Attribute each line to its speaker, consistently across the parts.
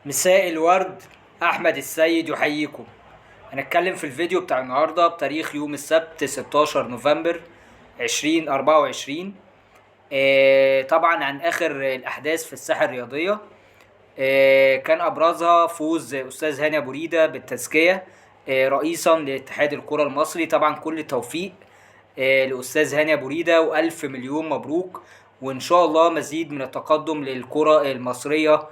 Speaker 1: مساء الورد، احمد السيد يحييكم. هنتكلم في الفيديو بتاع النهارده بتاريخ يوم السبت 16 نوفمبر 2024، طبعا عن اخر الاحداث في الساحة الرياضية. كان ابرزها فوز استاذ هاني ابو ريده بالتزكيه رئيسا لاتحاد الكره المصري. طبعا كل التوفيق لاستاذ هاني ابو ريده، والف مليون مبروك، وان شاء الله مزيد من التقدم للكرة المصرية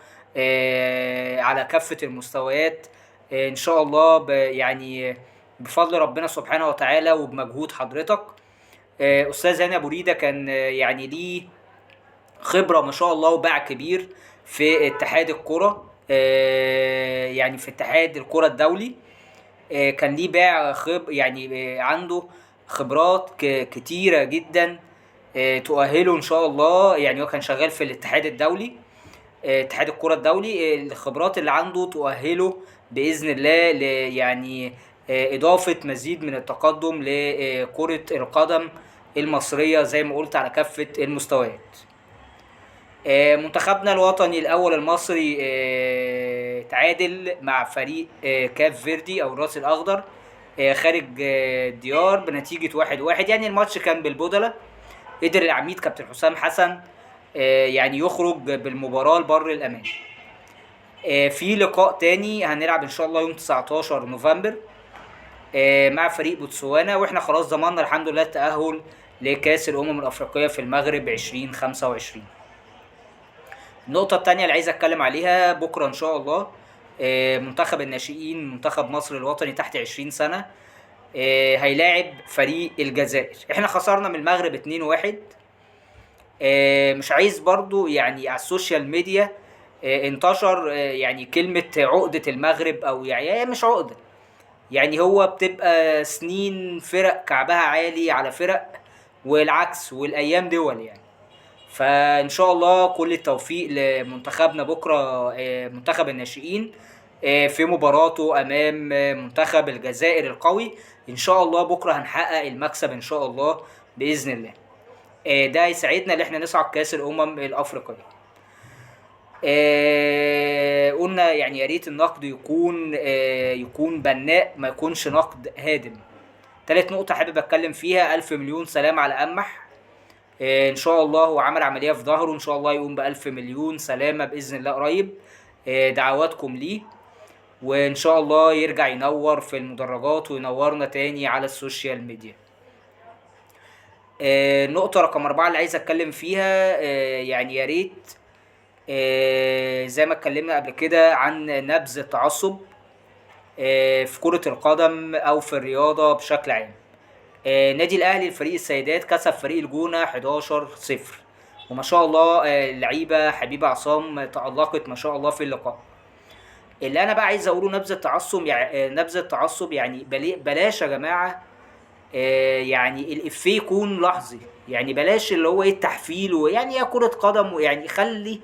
Speaker 1: على كافة المستويات، ان شاء الله يعني بفضل ربنا سبحانه وتعالى وبمجهود حضرتك. استاذ هاني ابو ريده كان يعني ليه خبره ما شاء الله وباع كبير في اتحاد الكره، يعني في اتحاد الكره الدولي، كان ليه باع يعني عنده خبرات كتيرة جدا، تؤهله ان شاء الله. يعني هو كان شغال في الاتحاد الدولي، اتحاد الكره الدولي، الخبرات اللي عنده تؤهله باذن الله يعني اضافه مزيد من التقدم لكرة القدم المصرية زي ما قلت على كافة المستويات. منتخبنا الوطني الاول المصري، تعادل مع فريق كاف فيردي او الراس الاخضر، خارج الديار بنتيجة 1-1. يعني الماتش كان بالبدلة، قدر العميد كابتن حسام حسن، يعني يخرج بالمباراة لبر الامان. في لقاء تاني هنلعب ان شاء الله يوم 19 نوفمبر، مع فريق بوتسوانا، واحنا خلاص ضمننا الحمد لله التأهل لكأس الأمم الأفريقية في المغرب 2025. النقطة التانية اللي عايز أتكلم عليها بكرة إن شاء الله، منتخب الناشئين منتخب مصر الوطني تحت 20 سنة، هيلاعب فريق الجزائر. احنا خسرنا من المغرب 2-1. مش عايز برضو يعني على السوشيال ميديا، انتشر، يعني كلمة عقدة المغرب، أو يعني هي مش عقدة، يعني هو بتبقى سنين فرق كعبها عالي على فرق والعكس، والأيام دول يعني. فإن شاء الله كل التوفيق لمنتخبنا بكرة، منتخب الناشئين، في مباراته أمام منتخب الجزائر القوي. إن شاء الله بكرة هنحقق المكسب إن شاء الله بإذن الله. ده يساعدنا إن إحنا نصعد كأس الأمم الأفريقية. قلنا يعني يا ريت النقد يكون بناء، ما يكونش نقد هادم. تالت نقطة حابب أتكلم فيها، 1000 مليون سلام على أمح. إن شاء الله هو عمل عملية في ظهره، إن شاء الله يقوم بألف مليون سلامة بإذن الله قريب. دعواتكم ليه، وإن شاء الله يرجع ينور في المدرجات وينورنا تاني على السوشيال ميديا. النقطة رقم 4 اللي عايز أتكلم فيها، يعني يا ريت، زي ما اتكلمنا قبل كده عن نبذ التعصب، في كرة القدم أو في الرياضة بشكل عام. نادي الأهلي الفريق السيدات كسب فريق الجونة 11-0، وما شاء الله، اللعيبة حبيبة عصام تألقت ما شاء الله في اللقاء. اللي أنا بقى عايز أقوله نبذ التعصب، نبذ التعصب يعني بلاش يا جماعة، يعني الإفيه يكون لحظي، يعني بلاش اللي هو إيه التحفيل، ويعني هي كرة قدم، ويعني خلي،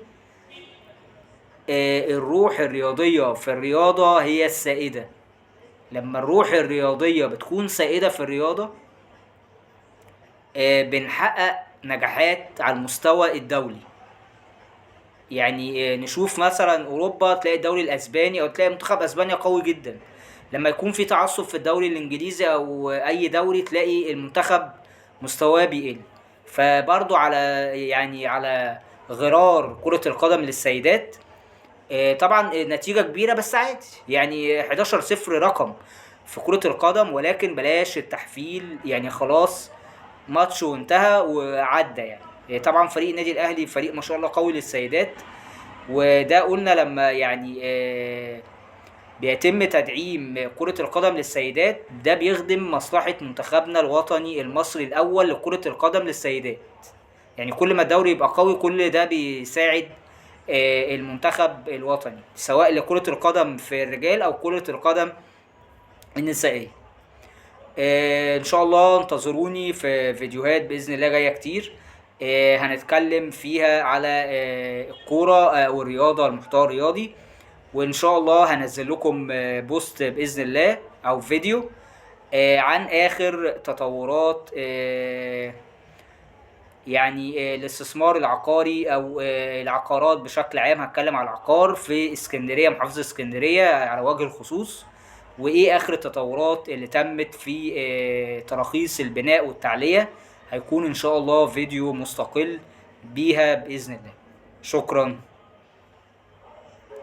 Speaker 1: الروح الرياضية في الرياضة هي السائدة. لما الروح الرياضية بتكون سائدة في الرياضة، بنحقق نجاحات على المستوى الدولي. نشوف مثلا أوروبا تلاقي الدوري الأسباني أو تلاقي منتخب أسبانيا قوي جدا. لما يكون في تعصب في الدوري الإنجليزي أو أي دوري تلاقي المنتخب مستواه بيقل. فبرضو على غرار كرة القدم للسيدات، طبعا نتيجة كبيرة بس عادي، 11-0 رقم في كرة القدم، ولكن بلاش التحفيل، خلاص ماتش وانتهى وعدى. طبعا فريق النادي الأهلي فريق ما شاء الله قوي للسيدات، وده قلنا لما بيتم تدعيم كرة القدم للسيدات ده بيخدم مصلحة منتخبنا الوطني المصري الأول لكرة القدم للسيدات. كل ما الدوري يبقى قوي كل ده بيساعد، المنتخب الوطني سواء لكرة القدم في الرجال أو كرة القدم النسائية. إن شاء الله انتظروني في فيديوهات بإذن الله جاية كتير، هنتكلم فيها على، الكورة، والرياضة، المحتوى الرياضي، وإن شاء الله هنزل لكم، بوست بإذن الله أو فيديو، عن آخر تطورات، يعني الاستثمار العقاري او العقارات بشكل عام. هتكلم على العقار في اسكندرية، محافظة اسكندرية على وجه الخصوص، وايه اخر التطورات اللي تمت في تراخيص البناء والتعلية. هيكون ان شاء الله فيديو مستقل بيها بإذن الله. شكرا.